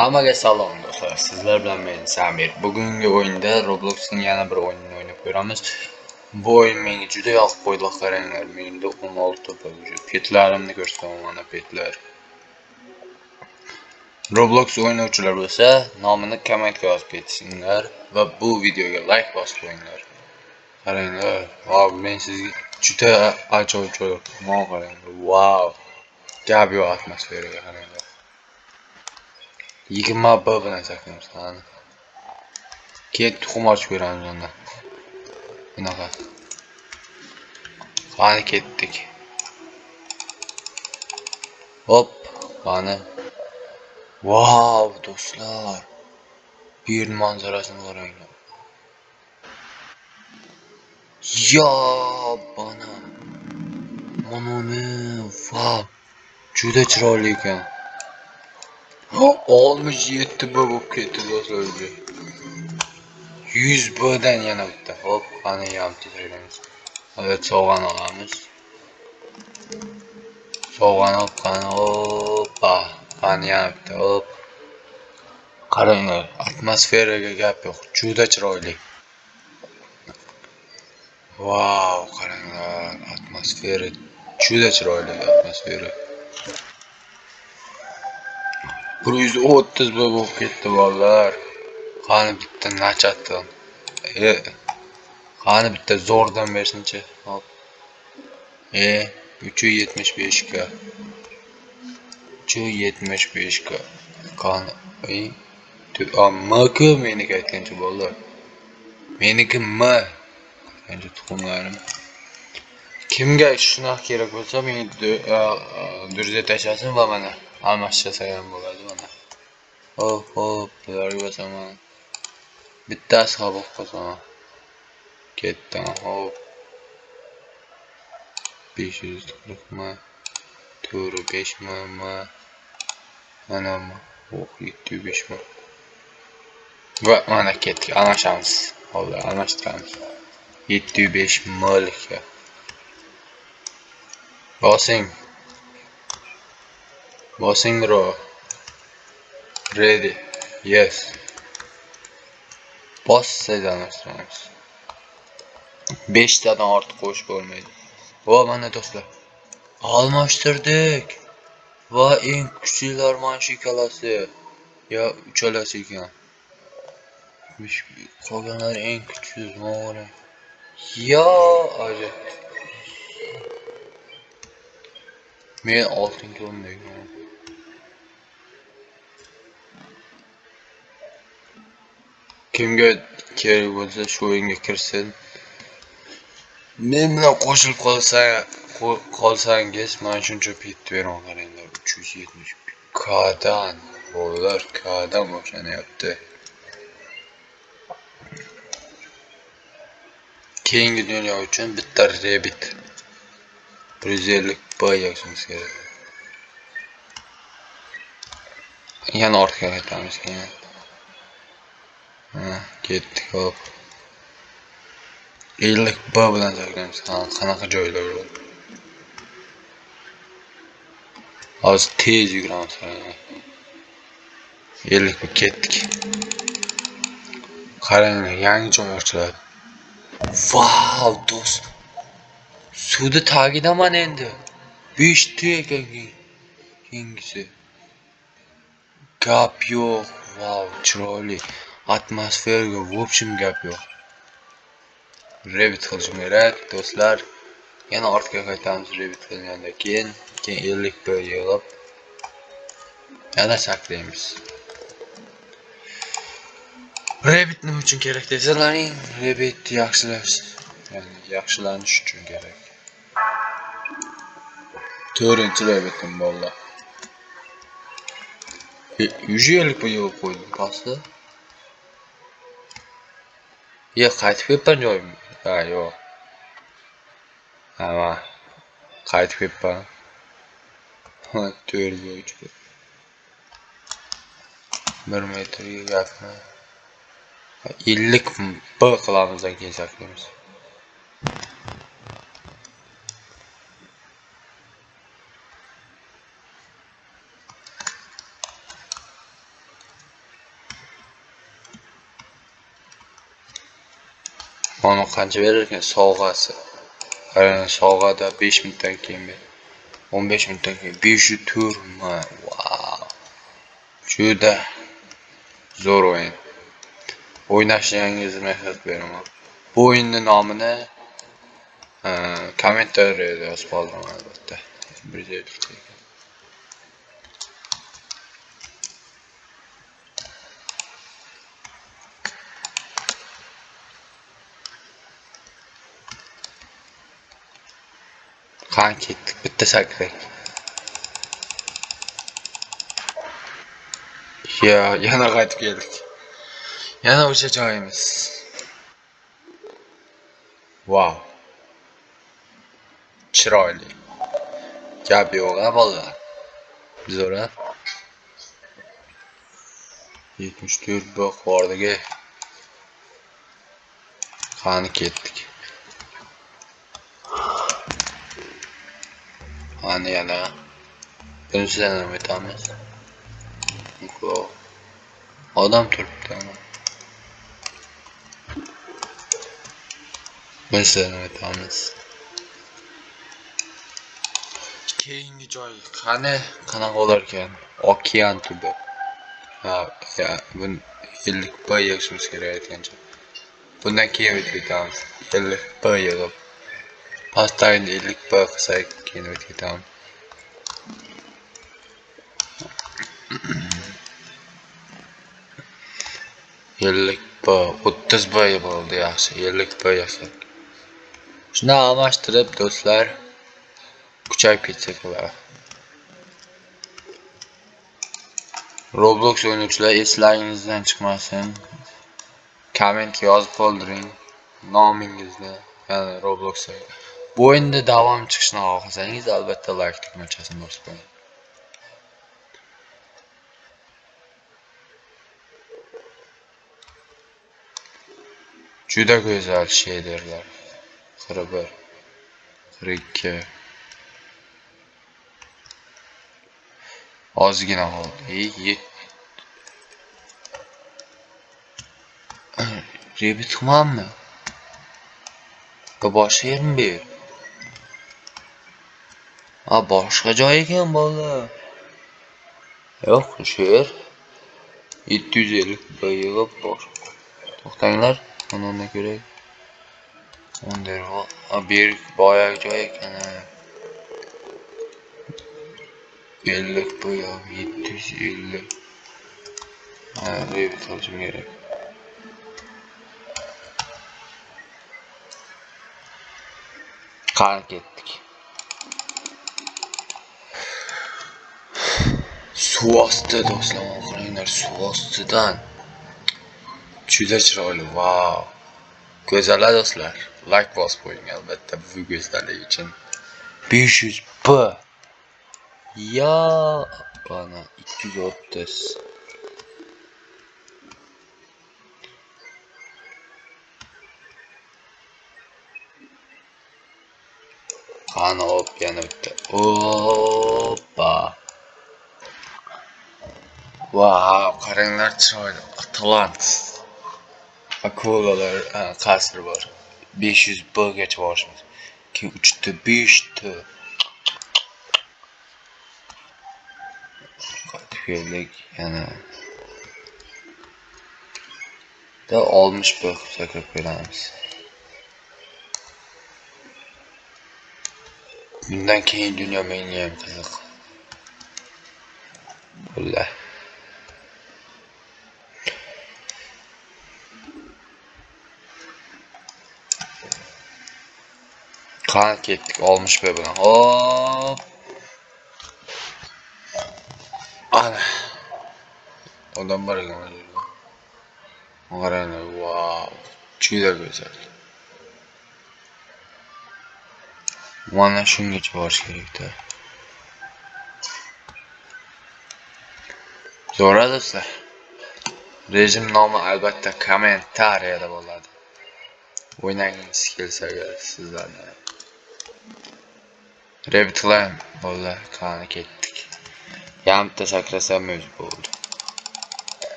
Hammaga salom do'stlar, sizlar bilan men Samir. Bugungi o'yinda Roblox'ning yana bir o'yinini o'ynab ko'ramiz. Bu o'yin menga juda yoqib qo'ydi, qaranglar. Menda 16 уже petlarimni ko'rsataman, mana petlar. Roblox o'ynovchilar bo'lsa, nomini kommentga yozib ketsinlar va bu videoga like bosib qo'yinglar. Qaranglar, vau, men sizga juda ajoyib joy o'tdim, qaranglar. Vau. Gap yo'q atmosferaga qaranglar. 20 B bilan saklaymiz qani. Keyin tuxum ochib ko'ramiz unda. Bunaqa. Qani ketdik. Hop, qani. Vau, do'stlar. Bu yerning manzarasini qaranglar. Yo, bana. Mana uni, vau. Juda chiroyli ekan. 67 B bo'lib ketdi do'stlar. 100 B dan yana bitta. Hop, qani ham tezlaymiz. Evet, sovg'ani olamiz. Sovg'ani olib, qani, hoppa. Qani yana bitta, hop. Qaranglar, atmosferaga gap yo'q. Juda chiroyli. Vau, qaranglar, atmosfera juda chiroyli atmosfera. 130 B bo'lib ketdi bolalar. Qani bitta nachatdan. Qani bitta zo'rdan bersinchi. Hop. 375 ga. 375 ga. Qani, MK meniki aytgancha bolalar. Meniki M. Aytgancha tuxumlarim. Kimga shunaqa kerak bo'lsa, meni durza tashlasin va mana almashtirsa ham bo'ladi mana. Hop, hop, bularga bosaman. Bittasi qabul qilsam. Ketdim, hop. 540 mi? 4 5 mi? Mana mi? Oh, 705 mi? Va mana ketdik, almashamiz. Hozir almashtiramiz. 705 mlga. Bosing. Bosing bro. Ready. Yes. Bossangiz almashtiramiz. 5 tadan ortiq qo'yish bo'lmaydi. Va mana do'stlar. Almashtirdik. Va eng kuchlilar mana shu ikkalasi. Ya uchalasi ekan. Qolganlari eng kuchsiz. Mana. Ya ajab. Men oltinchi o'rinda. Kimga kerak bo'lsa shu o'yinga kirsin. Men bilan qo'shilib qolsangiz mana shuncha pet beraman, qaranglar. 370 K'dan bolalar, K'dan boshlanyapti. Keyingi dunyo uchun bitta rebit 150 B yozishimiz kerak. Yana ortga qaytamiz keyin. Ha, ketdik, hop. 50 B bilan saklaymiz. Qanaqa joylar bor. Hozir tez yuguramiz. 50 B ketdik. Qaranglar, yangi joy ochiladi. Vau, do'st. Suvni tagidaman endi. 5 T ekan keyingisi. Gap yo'q. Vau, chiroyli. Atmosferaga в общем gap yo'q. Rebit qilishim kerak do'stlar. Yana ortga qaytamiz rebit qilgandan keyin, keyin 50 B yig'ib yana saklaymiz. Rebit nima uchun kerak desalaring, rebit yaxshilash, ya'ni yaxshilanish uchun kerak. 4-rebitim bolalar. 150 B yig'ib qo'ydim pastda. Yo'q, qaytib kelibman joyimga. Ha, yo'q. Ha, qaytib kelibman. Ha, 4 B 3 B. 1 metrga gapmi? 50 B qilamizdan keyin saklaymiz. Mana qancha berar ekan sovg'asi. Qarang, sovg'ada 5 minutdan keyin 15 minutdan keyin 504 ming. Wow. Juda zo'r o'yin. O'ynashingizni maslahat beraman. Bu o'yinning nomini kommentariyada yozib qoldiraman albatta. 150 ekan. Qani ketdik, bitta sakrak. Ya, yana qaytib keldik. Yana o'sha joyimiz. Wow. Chiroyli. Gap yo'q, a bolalar. Zo'r, a? 74 B qordagi. Qani ketdik. Qani yana bunisidan ham o'tamiz. Odam turibdi ana. Bunisidan ham o'tamiz. Keyingi joy qani qanaqa bo'lar ekan? Okean tubi. Ha, ya, buni 50 B yig'ishimiz kerak aytgancha. Bundan keyin o'tib ketamiz. 50 B yig'ib. Pastdagini 50 B qilsak keyin o'tib ketamiz. 50 B, 30 B bo'ldi, yaxshi. 50 B yasak. Shuni almashtirib do'stlar kuchayib ketsak bo'ladi. Roblox o'ynovchilar eslaringizdan chiqmasin. Kommentga yozib qoldiring nomingizni, ya'ni Robloxda. Bu o'yinda davom chiqishini xohlasangiz albatta like tugmachasini bosib qo'ying. Juda go'zal shaderlar. 41, 42. Ozgina qoldi. Rebit qilmanmi? Bu boshqa yermi bu yer? Ha, boshqa joy ekan bolalar. Yo'q, shu yer. 750 B yig'ib bor. To'xtanglar, mana undan ko'ray. Ha, bu yer boyagi joy ekan. 50 B yo'q, 750. Ha, rebit qilishim kerak. Qani ketdik. Suv osti do'stlar, qaranglar, suv ostidan juda chiroyli. Vau. Go'zal do'stlar. Like bosib qo'ying albatta bu go'zalligi uchun. 500 B. Ya, bana 230. Qani hop yana bitta. Hoppa. Vau, qaranglar chiroyli. Atlant. Akulalar qasri bor. 500 B gacha borishimiz. Keyin 3 ta, 5 ta. Qaytib keldik yana. Da 60 B sakrab ko'ramiz. Bundan keyin dunyo menga ham qiziq. Bo'ldi. Qani ketdik 60 B bilan. Hop. Ana. Odam bor ekan mana yerda. Qaranglar, vau, juda go'zal. Mana shungacha borish kerakda. Zo'ra do'stlar. Rejim nomi albatta kommentariyada bo'ladi. O'ynagingiz kelsa agar sizlarni. Rebit qilayim, bolalar, qani ketdik. Yana bitta sakrasam o'zi bo'ldi.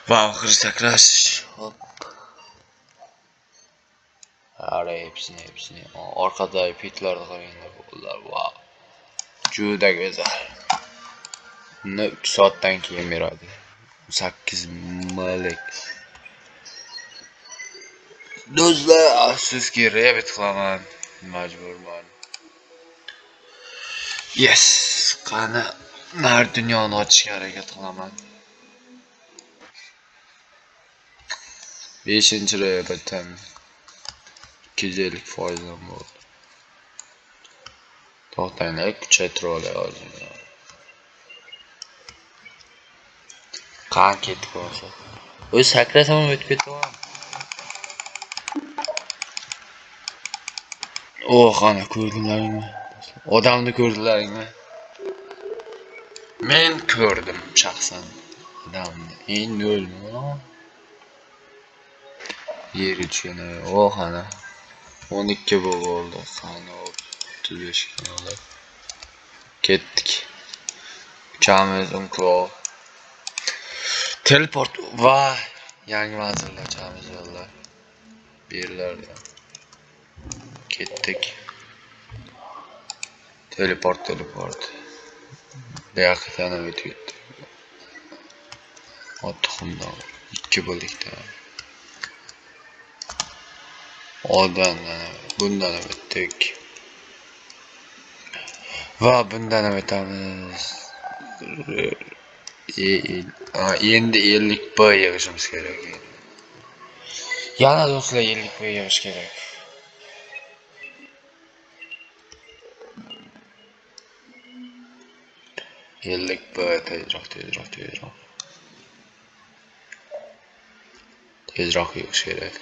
Va oxiri sakrash. Hop. Ara hepsini. Orqadagi pitlarni qaranglar, ular wow. Juda go'zal. Buni 3 soatdan keyin beradi. 8 mlik. Do'stlar, afsuski rebit qilaman. Majburman. Yes, qani nar dunyoni ochishga harakat qilaman. 5-rebitim 250% dan bo'ldi. To'xtanglar, kuchaytirib olay ozgina. Qani ketdik bo'lmasa. O'zi sakrasam ham o'tib ketaman. Oh, ana ko'rdilaringmi? Odamni ko'rdilaringmi? Men ko'rdim shaxsan odamni. Endi o'ldim. Yerga tushgan. Oh, ana 12 bo'ldi. Qani 35 oldi. Ketdik. Uchamiz umklov. Teleport va yangi manzilga uchamiz yo'llar. Bu yerlarda. Ketdik. Teleport. Bu yoqdan ham o'tib ketdi. Ot tuxumdan 2 bo'likda. Odan bundan ham o'tdik. Va bundan ham o'tamiz. Endi 50 B yig'ishimiz kerak. Yana do'stlar 50 B yig'ish kerak. 50 B tezroq. Tezroq yig'ish kerak.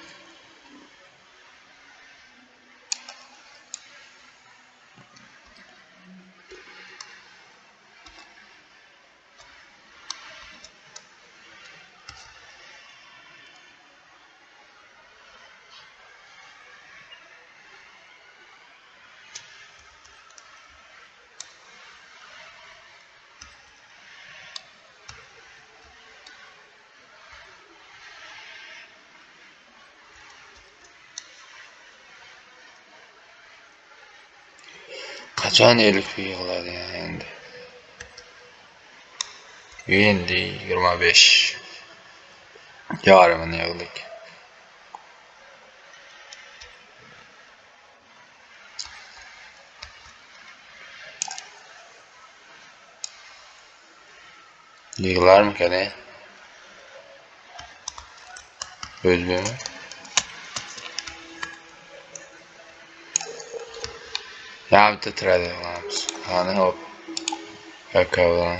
Qachon 50 yig'iladi endi? Endi 25. Yarmini yig'dik. Yig'ilarmikan, e? O'zbekmi? Ya bitta trade qilamiz. Qani hop. Kaka bilan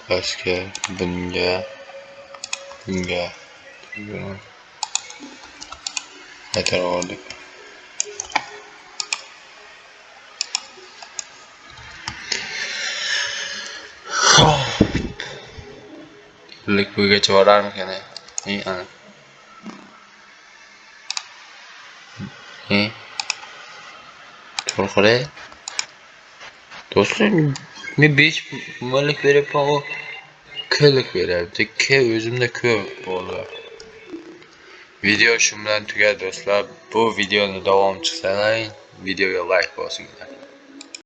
pastga, bunga, bunga. Qaytarib oldik. Hop. Ellik bo'ygacha borarmikan? Ana. To'g'ri. Do'stlar, men 5 mlik beryapman, u K'lik beryapti. K o'zimda ko'p bo'ldi. Video shu bilan tugadi do'stlar. Bu videoni davom chiqsalaring, videoga like bosinglar.